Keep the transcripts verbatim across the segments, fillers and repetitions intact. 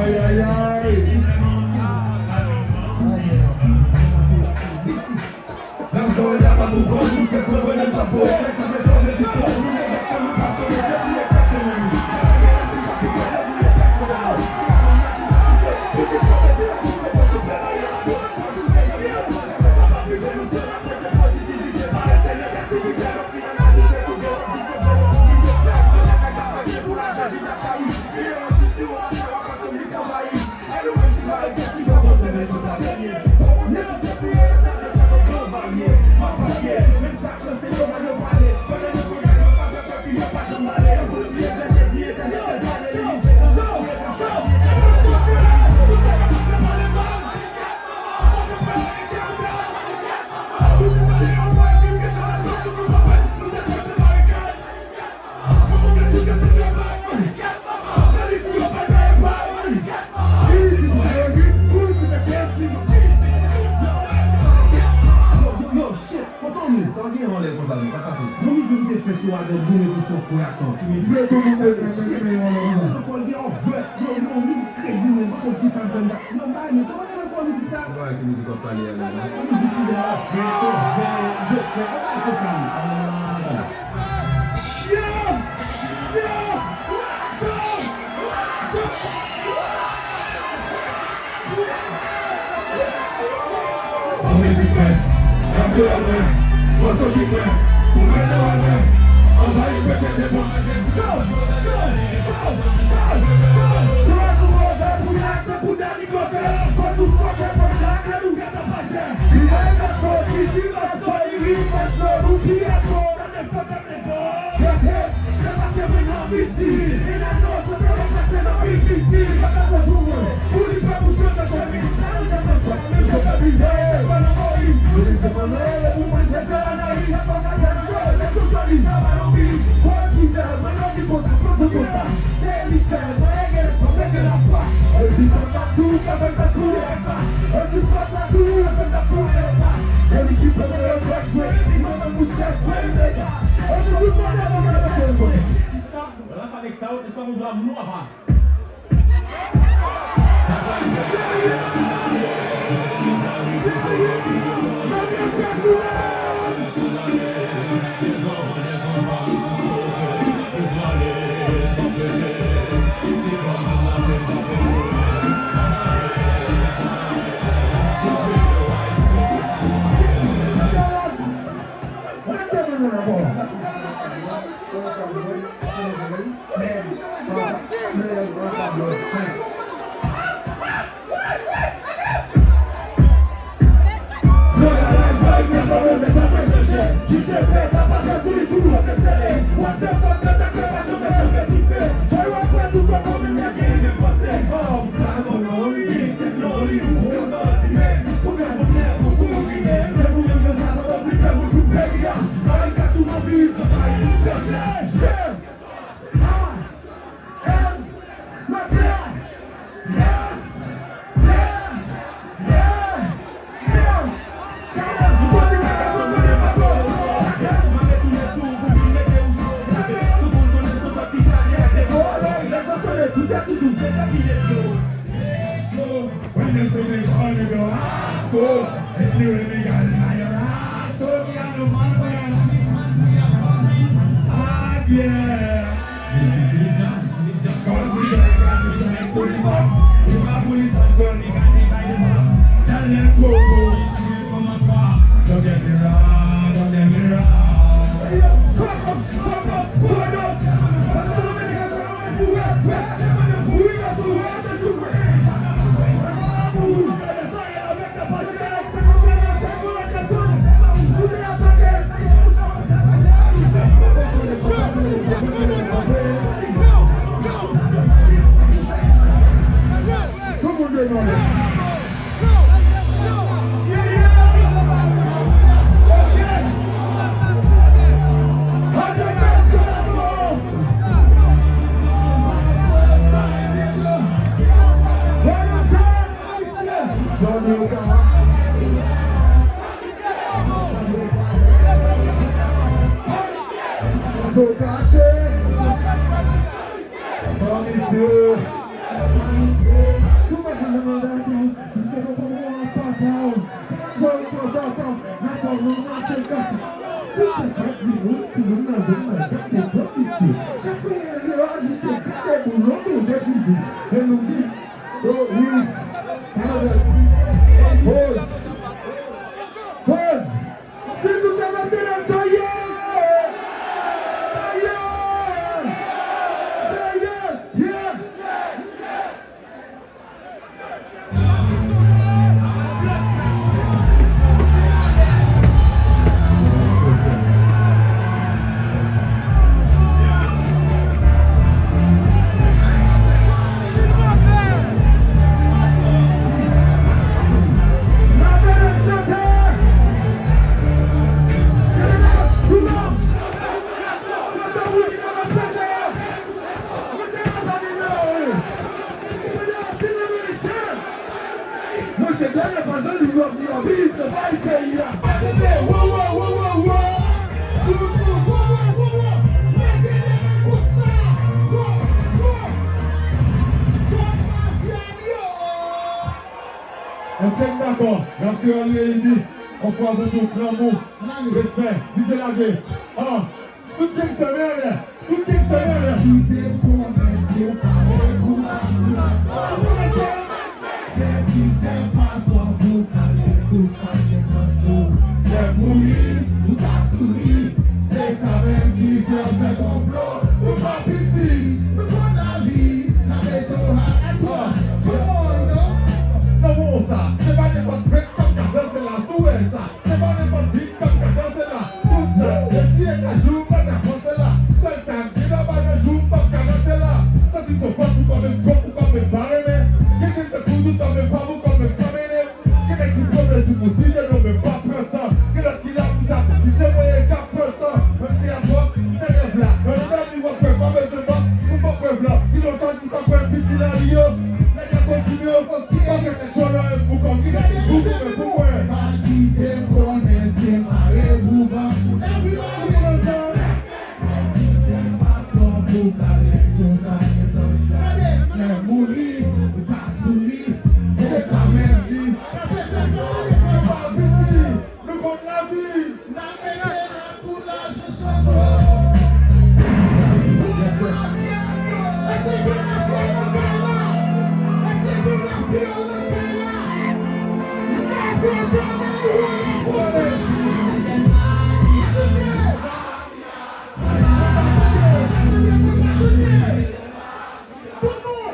Ay, ay, ay. Yo, yo, yo, shit, Fantom, sa pa gen anlè konsa, non, sa pase. Yon mizik ou te fè sou album Goumen pou Sòt Fwe ak Tan. Ki mizik? Goumen pou Sòt Fwe ak Tan. Ankò, l gen anvè. Yo, yo, mizik crazy, man. Pa konn kisa m fè m ta. Yo, bay, men kòman gen ankò mizik sa? Ou pa wè ki mizik w ap pale a la, non? Yon mizik ki gen anvè, anvè, de fè, anvè, konsa, non. Ah, voilà. Bon mizik mwen, rap de mwen, mòso ki mwen, pou mwen nan wè mwen, anvayi pete de mwen. Yo, yo, yo, yo, yo, yo, pou mwen, pou mwen, pou mwen, pou mwen, pou mwen, pou mwen, pou mwen, pou mwen, When you see me coming, go, ah, go. If you with me, girl, now you're ah, so me and the man, we are not the man, we are coming again. Cause we got the gun, we try to the box. If I pull it up, girl, we got it by the box. Tell them go, go, we see it from afar. Don't get me wrong, don't get me wrong. Hey, yo, fuck up, fuck up, fuck up. Pause. Pause. Si tout sa n ap tande, sa ye! Sa ye! Sa ye! Yeah! Mwen se dènye pa jan li lòb li anpil se bay peyi a. Atende, wo, wo, wo, wo, wo. Wo, wo, wo, wo, wo, wo. Mete de men konsa. Wo, wo. Bon, mafya m yo. Èske n dakò? N ap kreye yon reyini. On fwa pou tout, lanmou, respè, D J lage. Ah. Tout gangsta men anlè. Tout gangsta men anlè. Kite pwomès yo pale pou pa pou. Depi se fason pou pale pou sa gen san jou. Lè mouri, ou ta souri. Se sa menm ki fè w fè konplo. Ou pa piti, nou konn lavi. N ap mete w a la kòs. Come on, non. Non, bon, sa. Se pa nenpòt fèt k ap ka danse la, si w wè sa. Se pa nenpòt vit k ap ka danse la. Tout sa, e si e kajou, m pa ka panse la. Sèl sa, m gen nan bagay jou, m p ap ka danse la. Sa si son fòs ou kòm m twòp, ou kòm m pa renmen. Gen nèg k ap kouri tankou m pa pou kòm m pa mennen. Gen nèg ki pwomèt si pou site non, men m pa pran tan. Gen lòt ki la pou sa, si se mwen, e k ap pran tan. Menm si a fòs, se rèv la. Nan yon dènye w ap fè, pa bezwen bòs, pou m p ap fè vlòg. Ki lòs sa, si m p ap fè piti la, li yo. Nèg la kontinye, ok. Pa fè tèt cho nan yon pou kòm ki pou fè pou mwen. Pa kite m konnen se mare pou ban. Ou nan sa. Sèl fason pou kale konsa gen san chay. Lè mouri, ou ka souri. Se sa menm ki. Kanpe se fè ou desann pa piti. Nou konn lavi. N ap mete n ap tou lajan chanpyon. Èske gen mafya nan kay la? Èske gen rap kreyòl nan kay la? Leve dèyè ou an fwonse. Chante. Tout moun.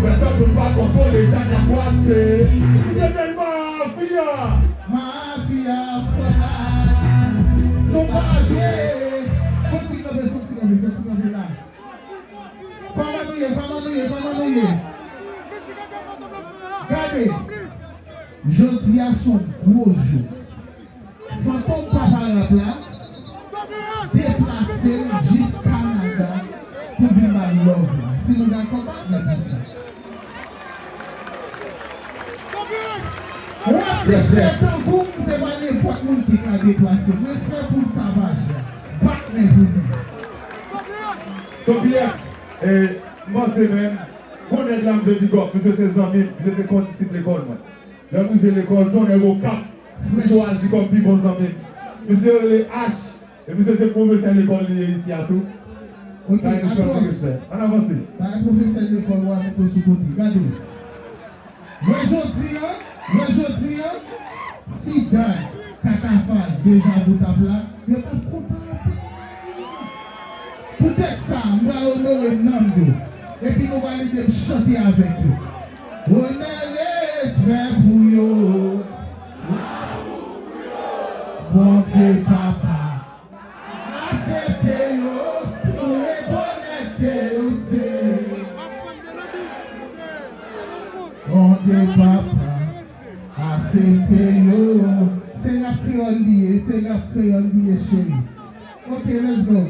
Pèsonn pa kontwole sa k ap pase. Se bèl mafya. Mafya fò la. Nou pa jwe. Fò ti kanpe, fò ti kanpe, fò ti kanpe la. Kòman nou ye? Kòman nou ye? Kòman nou ye? Gade, jodi a se yon gwo jou. Fantom Papa Rap la deplase l jis Kanada pou vin ba n love la. Si nou dakò, bat men pou sa. Yon atis chè tankou m, se pa nenpòt moun ki ka deplase m. Respè pou Tapaj la. Bat men pou li. Tobias, eh, m panse menm, gon nèg la m vle big up, misye se zanmi m, misye se kondisip lekòl mwen. Lè m rive lekòl, se yon nèg Okap m chwazi kòm pi bon zanmi m. Misye rele H, e misye se pwofesè lekòl li ye isi a tou. Ok, bay misye anpil respè. Ann avanse. Bay pwofesè lekòl ou a mete sou kote. Gade. Lè jodi a, lè jodi a, si Dag, Katafal, Deja Voutap la, yo t ap kontan anpil. Poutèt sa, m pral onore nanm yo. Epi nou pral ede m chante avèk yo. Onè, respè pou yo. Bondye Papa, aksepte yo, nou rekonèt ke yo se. Bondye Papa, aksepte yo. Se rap kreyòl li ye, se rap kreyòl li ye, cheri. Ok, let's go.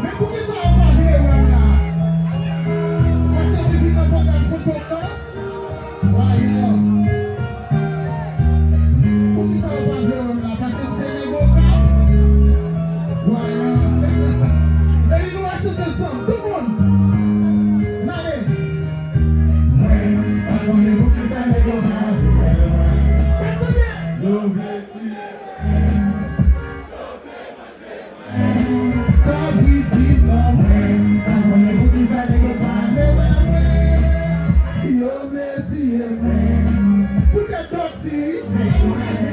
Men poukisa yo pa vle wè m la? Paske m vin nan pwogram Fantom nan? Vwayè. Poukisa yo pa vle wè m la? Paske m se nèg Okap? Vwayè. Epi nou va chante ansanm, tout moun. N ale. Mwen pa konnen poukisa nèg yo pa vle wè mwen. Fè tande. Yo vle tiye. Tanpri di non mwen, pa konnen poukisa nèg yo pa vle wè mwen. Yo vle tiye mwen. Poutèt Dòti, wi, sa nou kraze.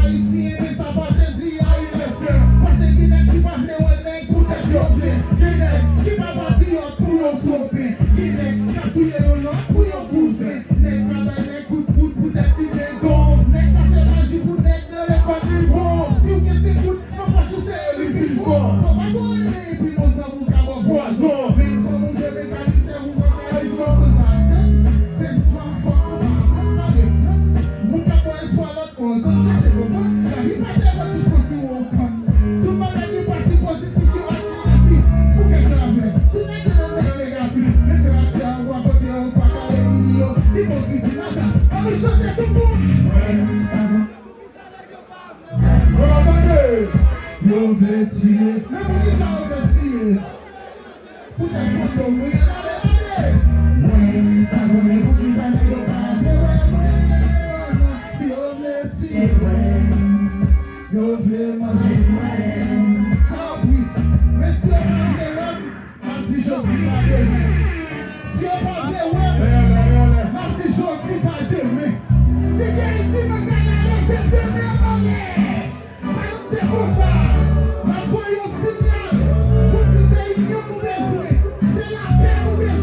Ayisyen, men sa pa vle di ayisyen. Paske gen nèg ki pa vle wè nèg poutèt yo vle. Gen nèg ki pa patriyòt pou yo sopen. Gen nèg k ap touye yon lòt pou yon kouzen. Nèg ka bay nèg kout poud poutèt li gen don. Nèg ka fè maji pou nèg nan lekòl li bon. Si w gen senk goud nan pòch ou, se li pi fò. Fò pa twò renmen epi bon zanmi w ka ba w pwazon. Menm fanm ou gen mekanik, sèvo w pa ka rezon. Se sa k tèt. Se jis fanm fò konpa. Pale. Moun k ap ba w espwa lòt bò. Sa m chache konprann. Lavi pa tèlman dous pou si w ou konn. Tout bagay gen pati pozitif yo ak negatif. Pou kèk yo avè. Tout nèg gen nan meyè negatif. Men se aksè a ou a kote yo pa ka reyini yo. Ipokrizi, lajan. Ann nou chante tout moun. Mwen pa tande. Yo vle tiye. Men poukisa yo vle tiye? Poutèt Fantom, wi, ale, ale. Mwen pa konnen poukisa nèg yo pa vle wè mwen. Yo vle tiye mwen. Yo vle manje mwen. Tanpri, mesye yo pa vle wè m. M ap di jodi pa demen. Si yo pa vle wè m, m ap di jodi pa demen. Si gen isi nan kanal la, se demen anlè. Madanm se konsa. M ap voye yon siyal pou di se inyon nou bezwen. Se lapè nou bezwen.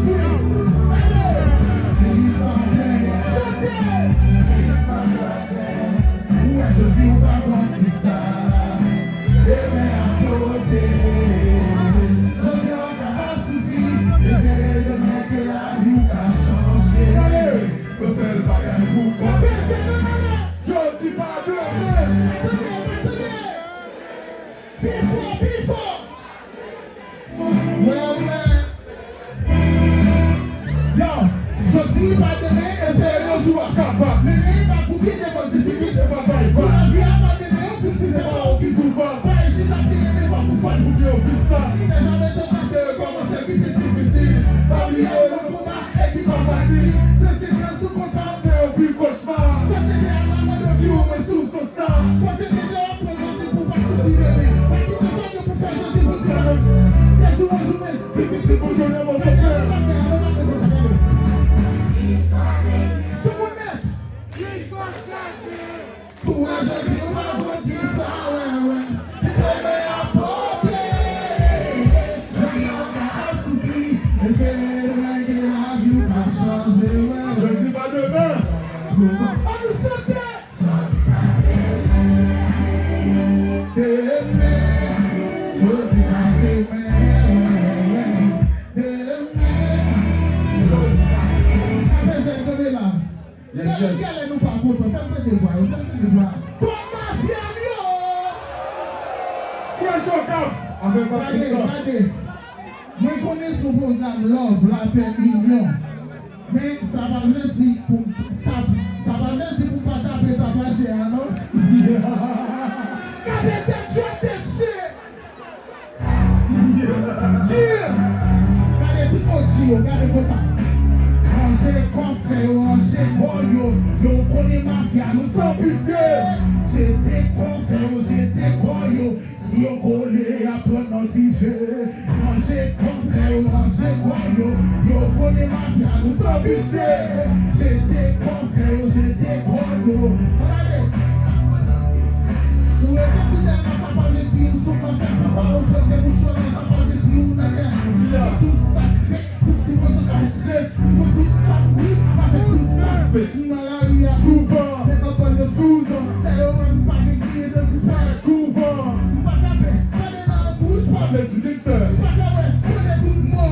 Ann nou chante! Demen, jodi pa demen, demen, jodi pa demen. Apre sa, kanpe la. Yes, yes. Gade, gade, nou pa kontan. Fè m tande vwa yo, fè m tande vwa. Kòm mafya m yo! Fresh Okap, avèk Patrick. Gade, gade. Mwen konnen se yon pwogram love, lapè, inyon. Men sa pa vle di pou m tap, sa pa vle di pou m pa tape tapajè a, non. K P Z drop this shit! Yeah! Gade tout O G yo, gade konsa. Ranje kò fè yo, ranje kò yo. Yo konnen mafya, nou san pitye. Jete kò fè yo, jete kò yo. Si yo kole, y ap pran nan dife. Ranje kò fè yo, ranje kò yo. Yo konnen mafya, nou san pitye. Jete kò fè yo, jete kò yo. Ann ale. Ou rete sou dèyè sa pa vle di ou sou pa fè konsa, ou pote bouch ou nan sa pa vle di ou nan dèyè. Tout sa k fèk, tout ti moso k ap jete, pou tout sa k ri, avèk tout sa k fèk. Nan lari a, douvan, men nan kòn yo souzan. Dèyè yo wè m pa gen kriye nan disparèt, douvan. M pa kanpe, tande nan bouch pa vle di kiksè. M pa kanpe, tande tout mo.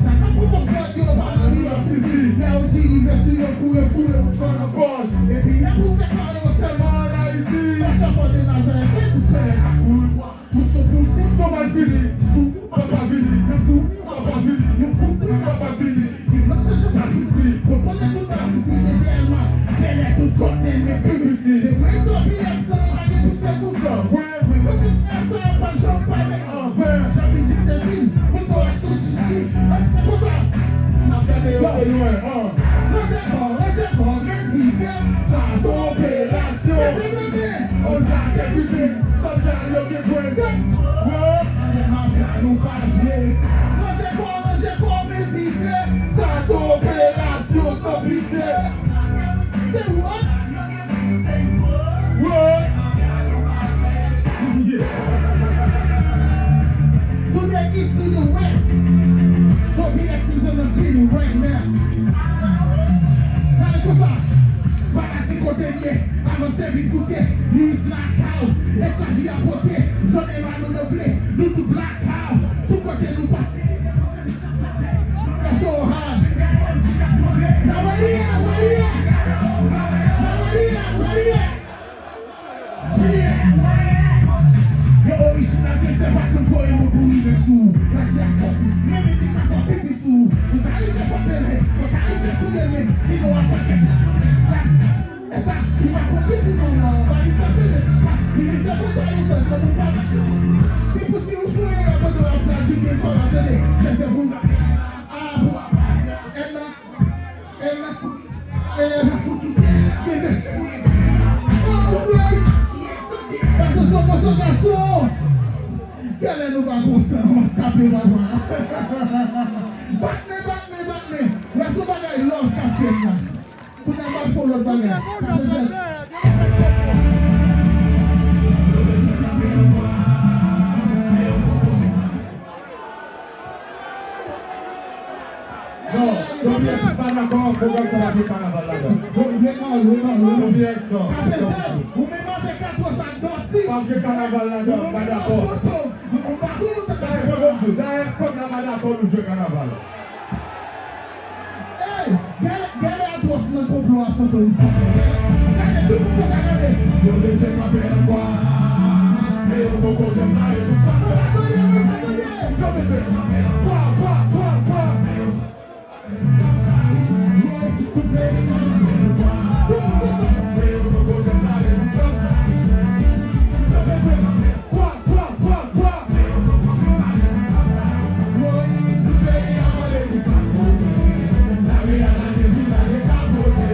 Sa k ap pran kòb yo pa nan li ap sezi. Lè yo di rive sou yo, kouri foure bouch yo nan pòch. Epi y ap ouvè kare yo sèlman ann Ayiti. Patya kò de Nazarèt fè dispè. Pouse, pouse, sa mal fini. Sou, papa vini. Nan kou, papa vini. Nou koupe, papa vini. Ki nan chanje pa sisi. Kontwole tout pa sisi. Etènèlman. Bèlè tout sòt, men, men, pibisi. Se mwen, Toby, ak sa, pa gen pitye pou sa. Mwen, mwen, mwen, mwen, sa, pa janm pale anvè. Jan Bidjit te di, pou sa, w ap tout sisi. An, konsa. N ap gade yo de lwen, an. Ranje kò, ranje kò, men dife, sa se yon operasyon. Mezanmi, on pa te piti, sòlda yo gen pwen. Wo! Mafya nou pa jwe. Ranje kò, ranje kò, men dife, sa se yon operasyon san pitye. Se what? What? Today is to the rest. So B X is in the building right now. Gade konsa. Fanatik kote n ye, avanse vin koute. Louis Lacalle, e Chavi a pote. Jòn e nwa nou doble, nou tout blackout. Tout kote nou pase. That's so hard. Now where you at? Where you at? Now where you at? Where you at? Yeah. Yo orijinal, gen sèvasyon, voye moun pou rive sou ou. Laji a fòs ou, men menm li ka fè pipi sou ou. Si w ta rive fè pelen, fò w ta rive touye l, men sinon w ap pakèt. E sa, li pa konplis non, non, pa li fè pelen, pa, li se konsa nou fè, kòm ou pa. Si pou si ou sou erè pandan w ap tradui, gen fò w ap tande, se, se pou sa. A, pou, e nan, e nan, e pou tout, e, e, oh, right. Paske se yon konsantrasyon. Genlè nou pa kontan, w ap tape papa. Bat men, bat men, bat men. Wè se yon bagay love k ap fèt la. Kounye a m ap fè yon lòt bagay. Sa te fèt. Non, Tobias pa dakò, pwogram sa pa gen kanaval ladan. Tobias non. K P Z, ou menm avèk katwòz ak dòti. Pa gen kanaval ladan, m pa dakò. Dayè, kòm la pa dakò, nou jwe kanaval. Ey, gade, gade Atwòs nan konplo a, Fantom. Gade, gade, tout moun konsa, gade. Yo te fè kanpe nan kwa, men yo poko janm kare sou kwa. Mwen pa tande, mwen pa tande. Yo te fè kanpe nan kwa, kwa, kwa, kwa. Tout peyi a kanpe nan kwa, tout moun konsa. Men yo poko janm kare sou kwa. Yo te fè kanpe. Kwa, kwa, kwa, kwa. Woy, tout peyi a mande ki sa k pote. Lame a lage, vin lage kapote.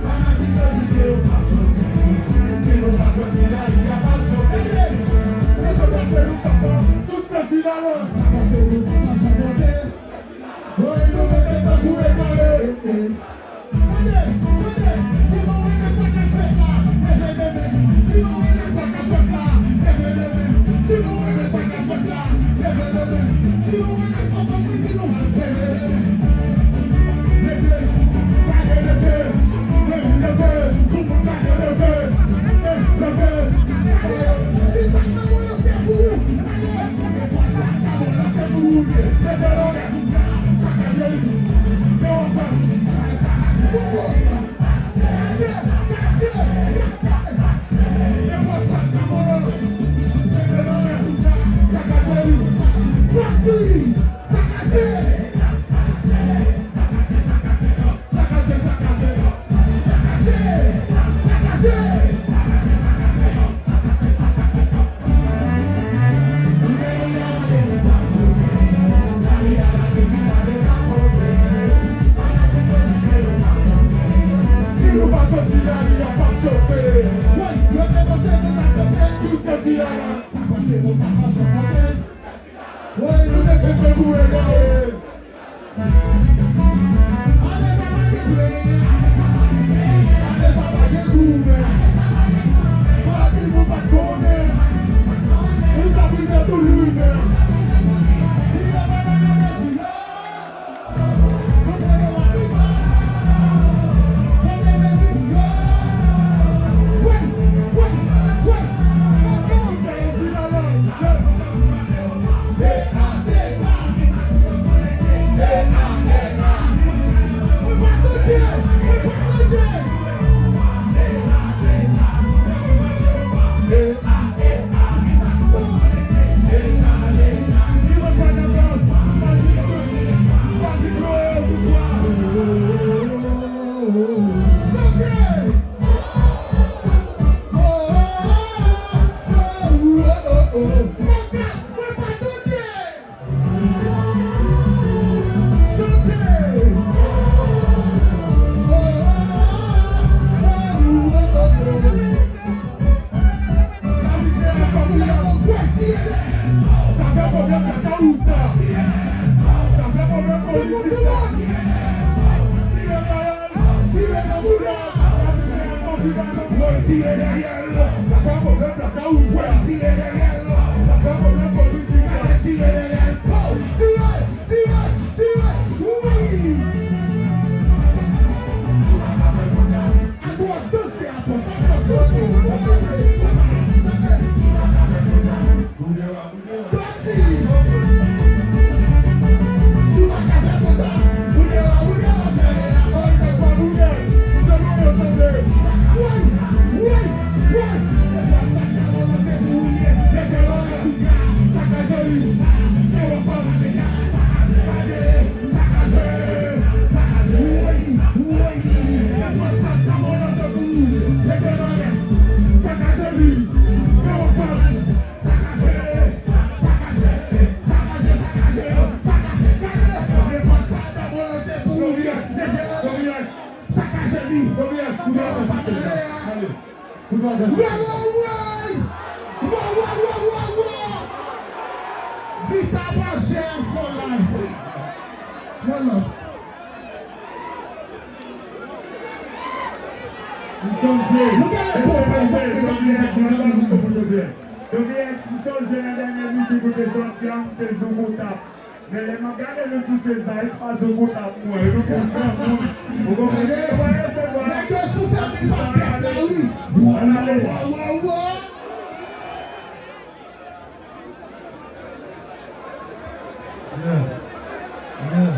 Fanatik yo di ke yo p ap chante. Si nou pa sòti la, y a p ap chante. Se konsa ke nou t ap fè tout se final. Pase nou pa janm monte. Woy, nou mete tankou e kare. Tande, Si nou pa soti la, nou p ap chofe. Woy, yo te panse nou t ap kanpe, nou se fila la. Sa panse nou pa p ap kanpe. Woy, nou te kanpe pou egare. Ale sa pa gen plen, ale sa pa gen goumen. Pa di nou pa t konnen. Nou t ap rive tou limè. Si yo pa t ann avèti yo. Sakaje li. Kote w ap asiste la? Ale. Kote w ap asiste? Woy, woy, woy! Woy, woy, woy, woy, woy! Di Tabajè for life. One love. M sonje, nou genlè konprann sa k rive nan Double X, m sonje nan dènye mizik ou te sòti a, m te zouk ou tap. Men lè m ap gade nou sou sèz la, e pa zouk ou tap mwen, nou konn granmoun. Ou konprann? Nèg yo sou fèm li pa bèt la, wi. Wa, wa, wa, wa, wa. Yeah. Yeah.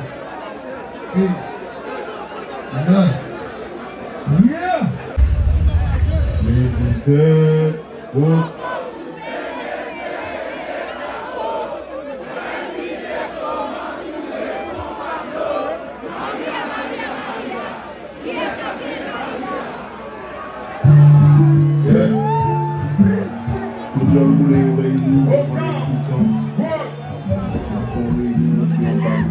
Yeah. Yeah. Vizitè. Oh. Yeah. Kou djòl boule yo reyini, yo fè reyini pou kan. Yo fè reyini sou yon vag.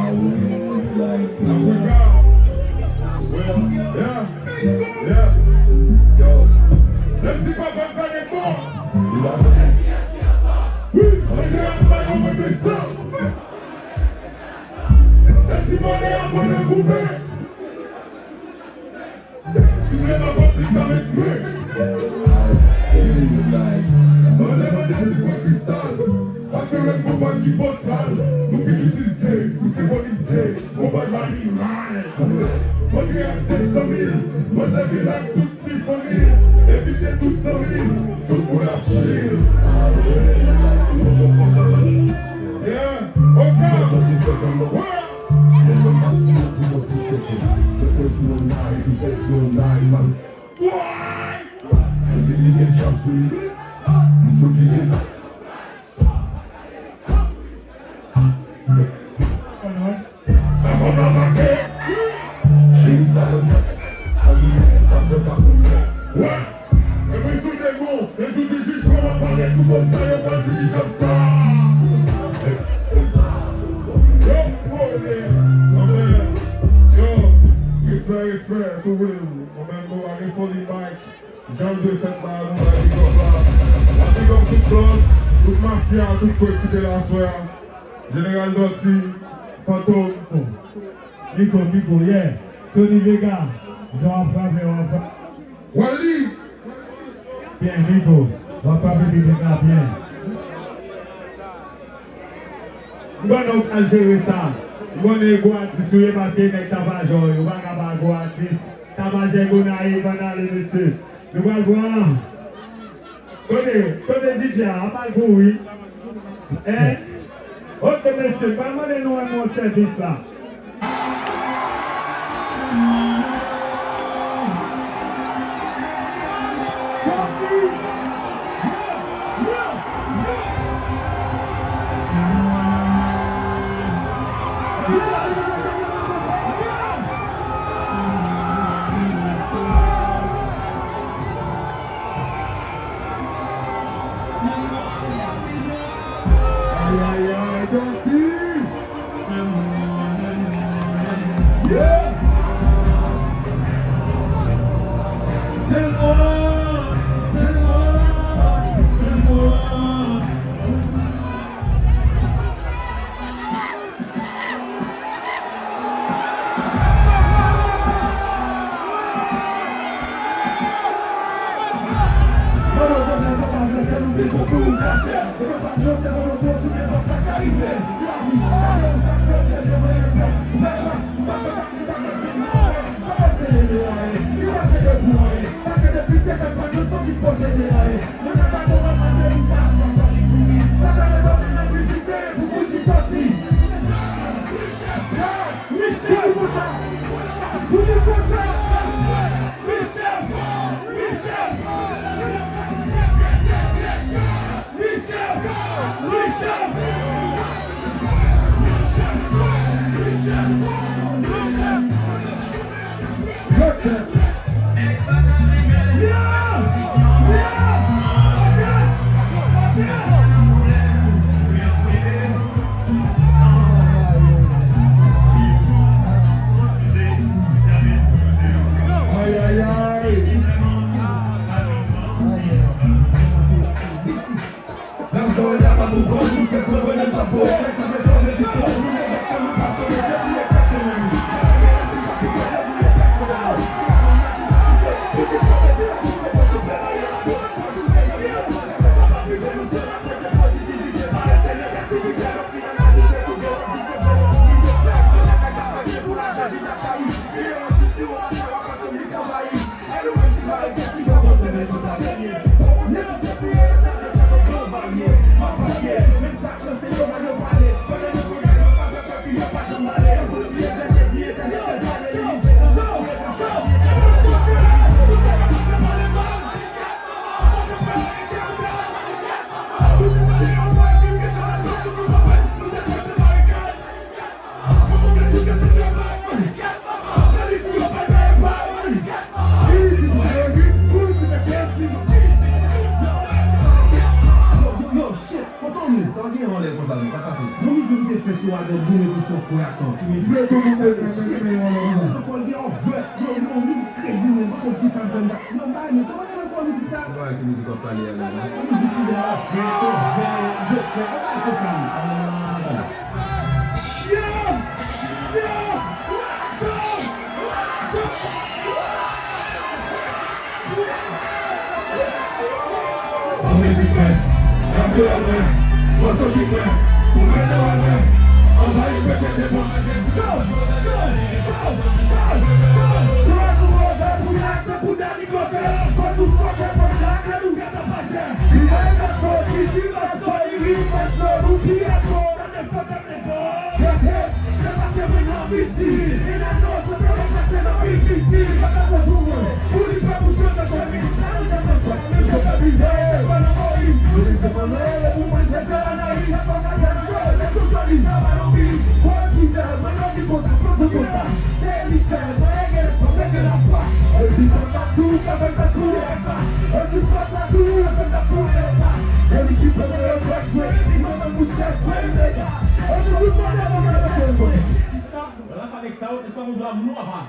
Always like, yeah. Yeah. Yo. Lè m di papa m fè nèg mò. Wi, mwen se yon fè yon mwen de san. Lè m di mònè a mwen nan goumen. Si m leve avans li ka met men. Mwen leve avans li pran kristal. Paske lè m konprann ki bòs la, nou vin itilize, nou senbolize, konprann lanimal. Mwen te achte san mil, mwen sèvi l ak tout ti fanmi, envite tout zanmi, tout moun ap chill. Yeah, what's up? What up? Wè! Epi sou de mo, men jou di jij kòman pale sou kòb sa yo pral di ki jan sa. Yo, pwole. Anben, yo, respè, respè pou Will. Mwen menm, mwen pa gen foli Mike. Jan l dwe fèt la, nou bay big up la. N ap big up tout gang, tout mafya, tout kwek ki te la aswè a. Jeneral Dòti, Fantom. Miko, Miko, yeah. Sony Vega, jan w ap frape, w ap frape. Wally! Byen, Miko, w ap frape byen, Vega, byen. M konnen w pral jere sa. M konnen gwo atis ou ye paske nèg Tapajè w ye, ou pa ka pa gwo atis. Tapajè Gonayiv, ann ale, mesye. Nou pral pran. Kote, kote D J a, ap al kouri. Hein? Ok, mesye, m pral mande nou yon sèvis la. Ay, ay, ay, Dòti! Yeah! Yo, yo, yo, shit, Fantom, sa pa gen anlè konsa, men, sa pase. Yon mizik ou te fè sou album Goumen pou Sòk Fè Atann. Ki mizik? Mwen tou, mwen te fè, mwen te fè yon lòt. Ankò, l gen yon vè, yo, yo, mizik crazy, men, pa konn kisa m fè m ta, yo, m pa renmen, kòman rele ankò mizik sa? Ou pa wè ki mizik w ap pale a la, non? Yon mizik ki gen yon vè, yon vè, de fè, ou pa wè konsa, men. Ah, tande. Yeah! Yeah! An mizik mwen, rape a mwen, mòso ki mwen, pou mwen nan wè mwen, anvayi pete devan. Yo, yo, yo, yo, yo. Twa gwo vè pou y ak tankou Dani Glover. Fò nou fòkè pòt la, kè nou gèt an pa chè. Li bay nan cho, li di nan cho, li ri fè cho, nou pi ak cho. Tande fòkè. Hey, hey, se paske mwen nan mizik. Enano, se te mwen pase nan B B C. Yo ta fè pou mwen. Pou li fè pou chanje chemiz. Sa nou te fè, men yo te bizè. Se li fè mwen gen lespwa, mwen gen lafwa. Epi konn tatou, ka fè tatou e pa. Epi konn tatou, ka fè tatou e pa. Se li ki pote yo tèks mwen, li mwen mwen pou tèks mwen, nèg. Epi tout mwen mwen mwen mwen mwen. Sa, la fèt avèk sa, yo, lespwa moun jwa moun nou apa.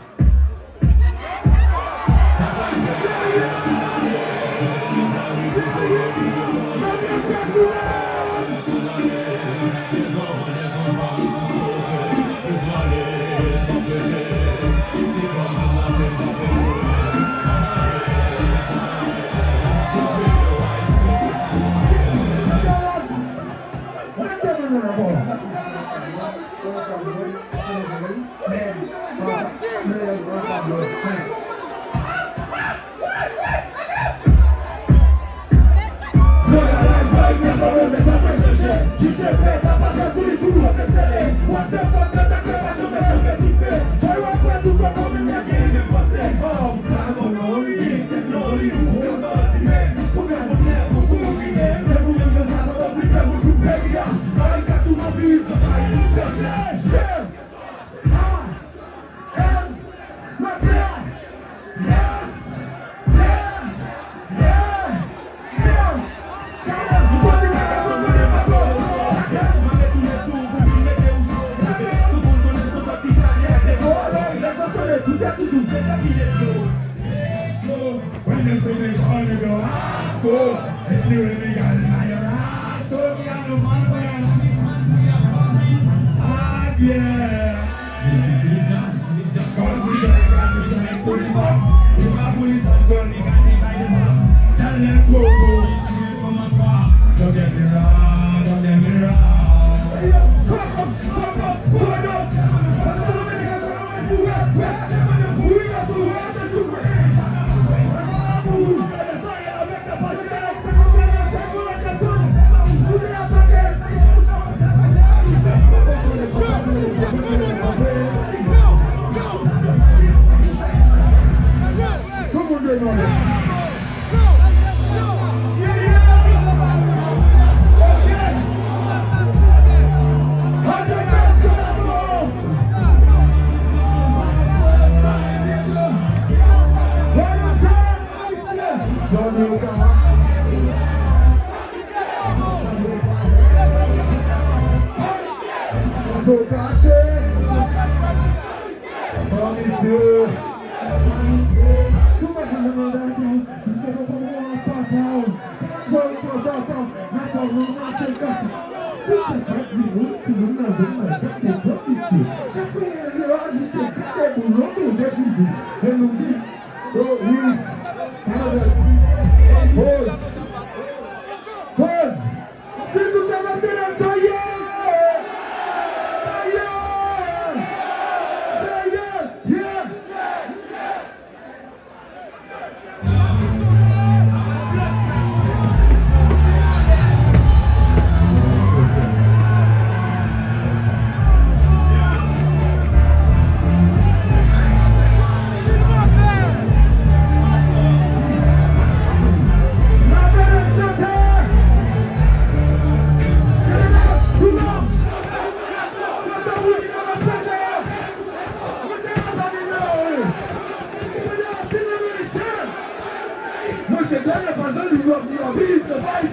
Poz. Poz. Si tout sa va tande sa ye! Sa ye! Sa ye! Yeah! Mwen se Daniel Pajan, li love, li love, li is the vibe.